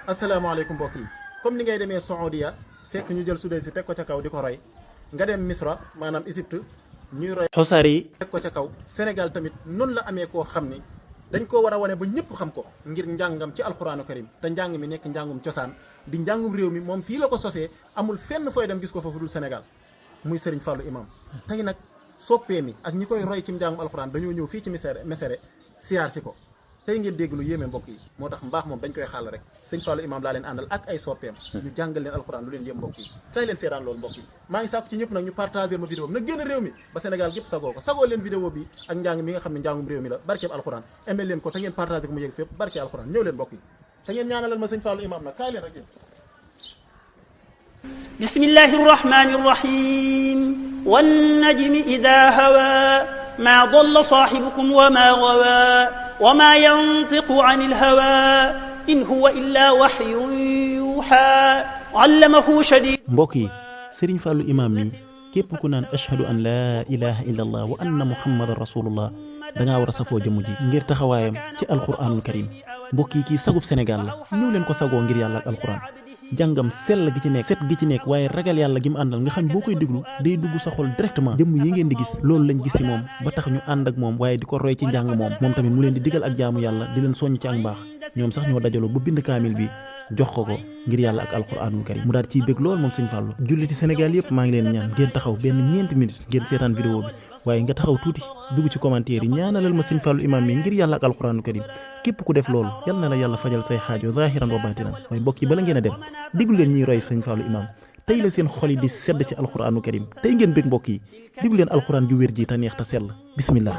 asalaamaaleykum mbokk yi comme ni ngay demee Saoudia fekk ñu jël Sudaysi teg ko ca kaw di ko roy nga dem Misra maanaam Égypte ñuy roy Xusari yi teg ko ca kaw Sénégal tamit noonu la amee koo xam ni dañ koo war a wane ba ñëpp xam ko ngir njàngam ci alxuraanu karim te njàng mi nekk njàngum cosaan di njàngum réew mi moom fii la ko sosee amul fenn fooy dem gis ko fa fu dul Sénégal muy Serigne Fallou Imam tey nag soppee mi ak ñi koy roy ci njàngum alxuraan dañoo ñëw fii ci Mesere siyaar si ko tey ngeen dégg lu yéeme mbokk yi moo tax mbaax moom dañ koy xàll rek sëñ Fallou Imam laa leen àndal ak ay soppeem ñu jàngal leen alxuraan lu leen yéem mbokk yi kay leen seetaan loolu mbokk yi maa ngi sàkku ci ñëpp nag ñu partager ma vidéo bi nag génn réew mi ba Sénégal gépp sagoo ko sagoo leen vidéo bi ak njàng mi nga xam ne njàngum réew mi la barkeeb alxuraan aimé leen ko te ngeen partager ko mu yëg fépp barkeeb alxuraan ñëw leen mbokk yi te ngeen ñaanalal ma sëñ Fallou Imam nag kaay leen rek yéen bismillahi rahmani rahim wan najmi ida hawa ma dalla sahibukum wa ma gawa wa ma yantiqu anil hawa in huwa illa wahyun yuha allamahu shadid. mbokk yi Serigne Fallou Imam mi képp ku naan ashhadu an laa ilaha illa allah wa anna muhammadan rasulullah dangaa war a safoo jëmm ji ngir taxawaayam ci alquranul karim mbokk yi kii sagub Sénégal la ñëw leen ko sagoo ngir yàlla ak alquran jàngam sell gi ci nekk set gi ci nekk waaye ragal yàlla gi mu àndal nga xam boo koy déglu day dugg sa xol directement jëmm yi ngeen di gis loolu lañ gis ci moom ba tax ñu ànd ak moom waaye di ko roy ci njàng moom tamit mu leen di digal ak jaamu yàlla di leen soññ ci ak mbaax ñoom sax ñoo dajaloo ba bind kaamil bi jox ko ngir yàlla ak alquranul karim mu daal ciy bég lool moom sëñ Fallou julliti Sénégal yëpp maa ngi leen ñaan ngeen taxaw benn 9 minutes ngeen seetaan vidéo bi waaye nga taxaw tuuti dugg ci commentaire yi ñaanalal ma sëñ Fallou Imam mi ngir yàlla ak alquranul karim képp ku def loolu yal na la yàlla fajal say xaajo zahiran wa batinan waaye mbokk yi bala ngeen a dem diglu leen ñuy roy sëñ Fallou Imam tey la seen xol yi di sedd ci alquranul karim tey ngeen bég mbokk yi diglu leen alquran ju wér ji te neex te sell bismillah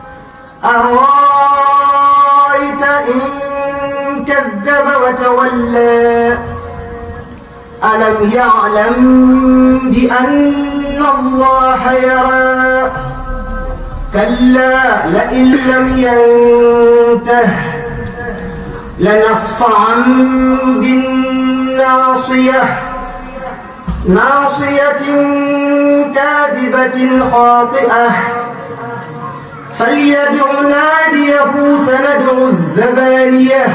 كذب وتولى ألم يعلم بأن الله يرى كلا لئن لم ينته لنصفعا بالناصية ناصية كاذبة خاطئة فليدع ناديه سندع الزبانية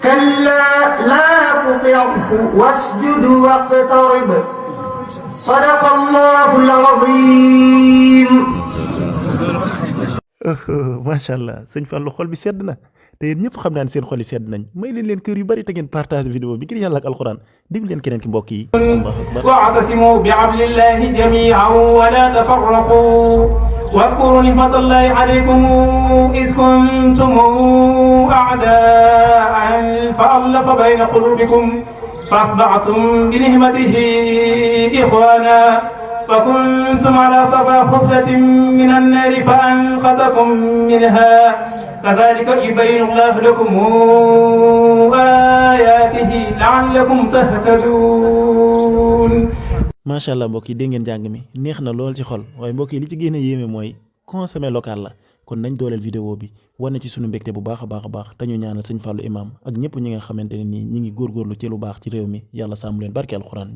كلا لا تطعه واسجد واقترب صدق الله العظيم. macha allah sëñ Fallou xol bi sedd na te yéen ñëpp xam naa ne seen xol yi sedd nañ may leen kër yu bari te ngeen partage vidéo bi ngir yàlla ak alxuraan déglu leen keneen ki mbokk yi. wa'tasimu bi hablillahi jami'an wa la tafarraqu واذكروا نعمة الله عليكم إذ كنتم أعداء فألف بين قلوبكم فأصبحتم بنعمته إخوانا وكنتم على صفا حفرة من النار فأنقذكم منها كذلك يبين الله لكم آياته لعلكم تهتدون. macha allah mbokk yi dégg ngeen jàng mi neex na lool ci xol waaye mbokk yi li ci gën a yéeme mooy consommer local la kon nañ dooleel vidéo bi wane ci sunu mbégte bu baax a baax te ñu ñaanal sëñ Fallou Imam ak ñëpp ñi nga xamante ne nii ñi ngi góorgóorlu ci lu baax ci réew mi yàlla sàmm leen barke alxuraan.